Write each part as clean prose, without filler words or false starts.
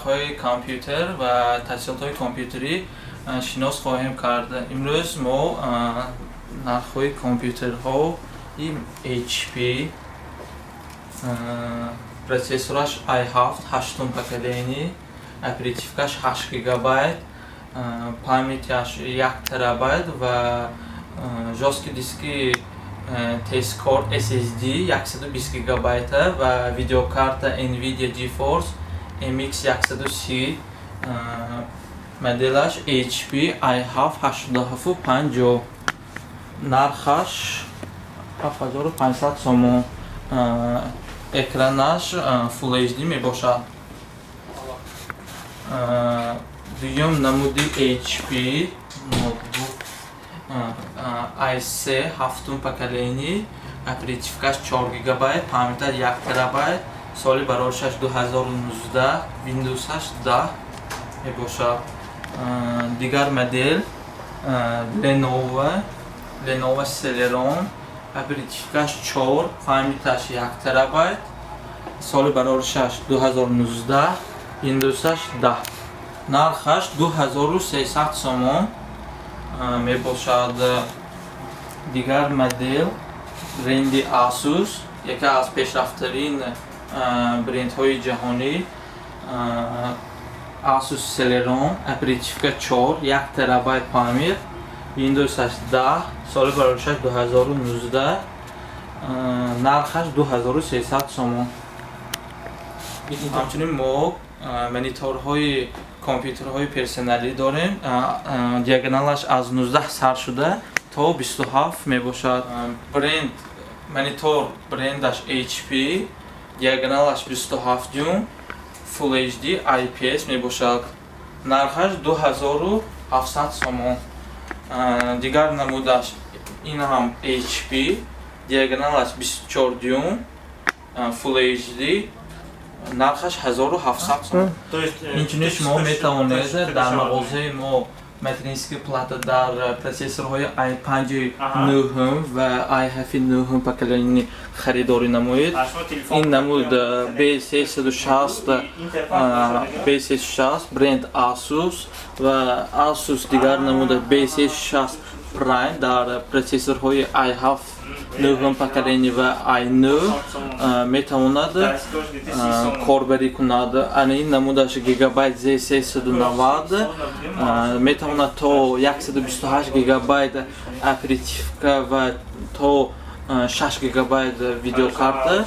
Нархҳои компютер ва таҷҳизотҳои компютерӣ шинос хоҳем кард. Имрӯз мо нархҳои компютерҳои HP, процессораш i7 ҳаштум поколение, оперативкаш 8 гигабайт, памяташ 1 терабайт ва жёсткий диски Tezcore SSD 120 гигабайта ва видеокарта Nvidia GeForce MX 130, моделаш HP i7 8750, нархаш 7500 сомон, экранаш Full HD мебошад. Дуюм намуди HP ноутбук i3 ҳафтум поколение, оперативкаш 4 гигабайт, памяташ 1 терабайт, соли бароришаш 2019, Windows-аш 10 мебошад. Дигар модел Lenovo Celeron, оперативкаш 4, памяташ 1 терабайт, соли бароришаш 2019, Windows-аш 10, нархаш 2300 сомон мебошад. Дигар модел бренди Asus, яке аз пешрафттарин брендҳои ҷаҳонӣ, Asus Celeron, оперативка 4, 1 терабайт память, Windows 10, соли бароришаш 2019, нархаш 2300 сомон. Ҳамчунин мо мониторҳои компютерҳои персоналӣ дорем, диагоналаш аз 19 сар шуда то 27 мебошад. Бренд монитор, брендаш HP, диагоналаш 27 дюйм, Full HD IPS мебошад, нархаш 2700 сомон. Дигар намудаш ин ҳам HP, диагоналаш 24 дюйм, Full HD, нархаш 1700 сомон. Инчунин шумо метавонед дар мағозаи мо материнский плата дар процессорҳои i5 нӯҳум ва i7 нӯҳум поколение харидорӣ намоед. Ин намуд B360, B360 бренд Asus ва Asus, дигар намуда B360 Prime дар процессорҳои i7 нӯҳум поколение ва i9 метавонад корбарӣ кунад. Ана ин намудаш Gigabyte Z390 метавонад то 128 гигабайт оперативка ва то 6 гигабайт видеокарта.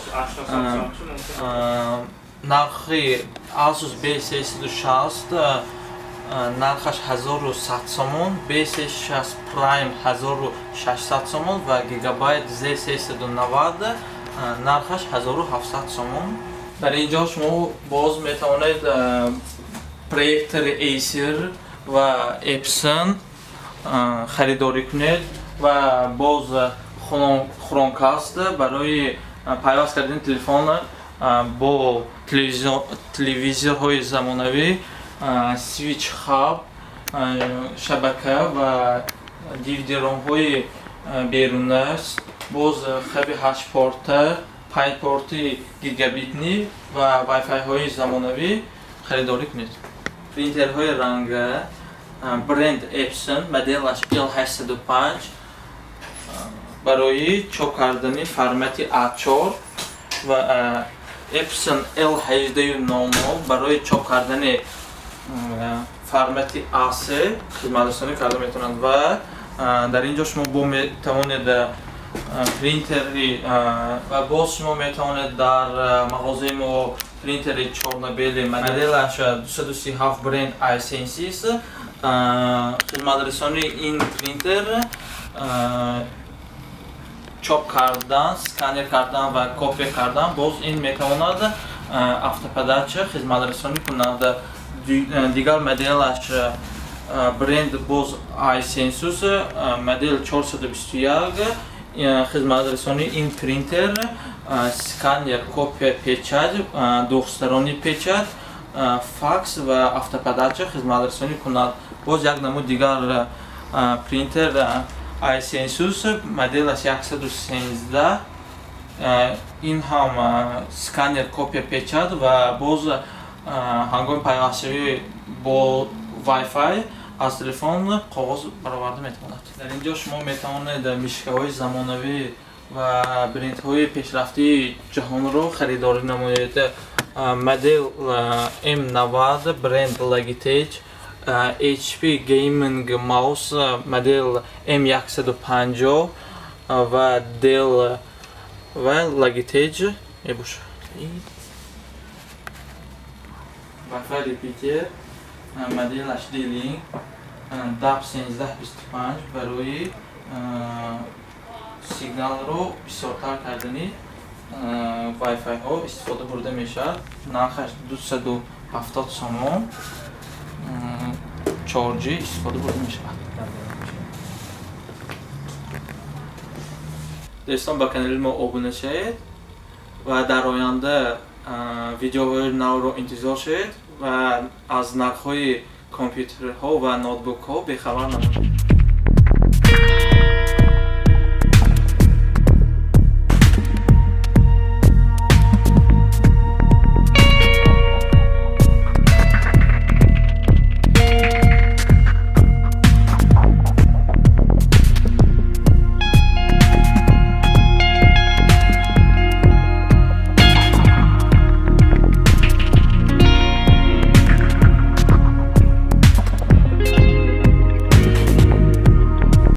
Нархи Asus B360 нархаш 1100 сомон, B360 Prime 1600 сомон ва Gigabyte Z390 нархаш 1700 сомон. Дар ин ҷо шумо боз метавонед проектори Acer ва Epson харидорӣ кунед ва боз Chromecast барои пайваст кардани телефон бо телевизорҳои замонавӣ, Switch Hub, шабака ва DVD-ромҳои беруна, боз хаби ҳаштпорта, панҷпорти гигабитнӣ ва Wi-Fi-ҳои замонавӣ харидорӣ кунед. Принтерҳои ранга бренд Epson, моделаш L805, барои чоп кардани формати A4 ва Epson L1800 барои чоп кардани формати A3 хизматрасонӣ карда метавонанд. Ва дар ин ҷо шумо бо метавонед принтери ва боз шумо метавонед дар мағозаи мо принтери чёрно-белый моделаш 237 бренд i-SENSYS. Хизматрасонии ин принтер чоп кардан, сканер кардан ва копия кардан, боз ин метавонад автоподача хизматрасонӣ кунад. Дигар моделаш бренд боз i-SENSYS, модел 421. Хизматрасонии ин принтер сканер, копия, печать, двухсторонний печать, факс ва автоподача хизматрасонӣ кунад. Боз як намуд дигар принтер i-SENSYS, моделаш 113, ин ҳам сканер, копия, печать ва боз Ҳангоми пайвастшавӣ бо Wi-Fi аз телефон коғоз бароварда метавонад. Дар ин ҷо шумо метавонед мышка ҳои замонавӣ ва брендҳои пешрафтии ҷаҳонро харидорӣ намоед. Модел M90, бренд Logitech, HP Gaming Mouse модел M150 ва Dell ва Logitech мебошад. Wi-Fi repeater моделаш D-Link DAP 1325 барои сигналро бисёртар кардани Wi-Fi-ҳо истифода бурда мешавад. Нархаш 270 сомон, 4G истифода бурда мешавад. Дӯстон, ба канали мо обуна шавед ва дар оянда видеоҳои навро интизор шавед ва аз нархҳои компютерҳо ва ноутбукҳо бехабар намонед.